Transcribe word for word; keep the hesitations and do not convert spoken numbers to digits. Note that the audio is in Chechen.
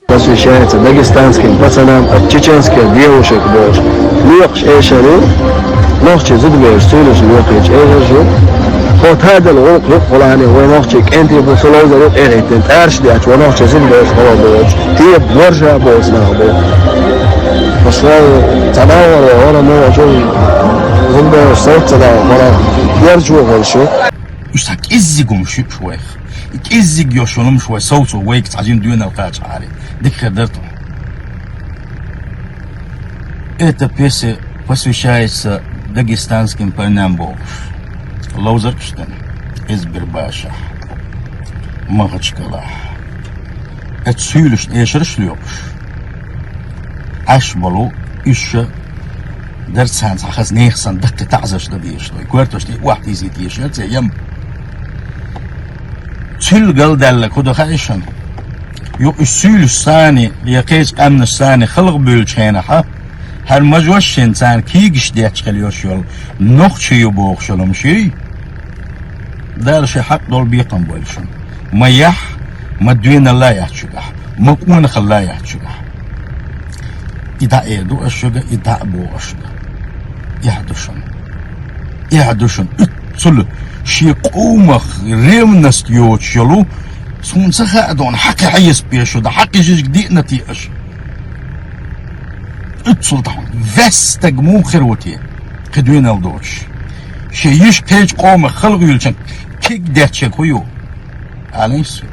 Посвящается дагестанским пацанам от чеченских девушек бохуш. Лоькхуш эшар ю, нохчий зудабераш суьйлуш лоькхуьйтуш эшар ю. Хьо тадал гӀуллакх ю, хьо лани вай нохчий кӀентий бу, со ловзар ю, къехӀиттина тӀараш дечу вай нохчий зудабераш хьо бохуш. Те боржа боцу нах бу. Пошла, ца дагӀор вай, хьора мо чу зудабераш совца ца дагӀор, хьора держу хьо шу. Уьш цхьа кӀеззиг хӀумаш ю уьш вайх. И кӀеззиг йолуш йолу хӀумаш вай совцо, вайга цхьа жима доьналла кхачахьара, дика хир дара тхуна. Это песня посвящается дагестанским парням бохуш. Ловзаргаш дана, Эзбербашахь, Махачкалахь. Эцу суьйлашна эшарш лоькхуш. Ӏаш болу уьш ша дара царна цхьа хаза нехан санна даккхий таӀзарш дан дезаш ду. И коьрташ тӀе охьатийсийта езаш яра церан ям. Цуьнан галдаьлларг хӀун ду хаьий шуна? Юха уьш суьйлаш санна, я кхечу къаьмнаш санна халха буьйлучу хенахь, хӀара мажош шен царна кийгаш детташ хила йолуш йолу нохчий ю бохуш йолу хӀумаш юй? Дала шен хьакъ долу бекхам бойла шуна. Ма яхь, ма доьналла а яц шуьгахь, ма къонахалла а яц шуьгахь. И дӀа а эр ду аш шуьга, и дӀа а боху аш шуьга. Эхь ду шуна. Эхь ду шуна. Уьццул шен къомах ревность йоцуш йолу, суна ца хаьа дона, хьан кхин хьесап беш шу дан, хьан кхин жижиг диъна те аша. Уьццул тахьуна ваьстаг муха хир ву те, кхин доьналла доцуш? Шен йиш кхечу къомах халха юьлчун киг детташ хӀун ю? Алин шу.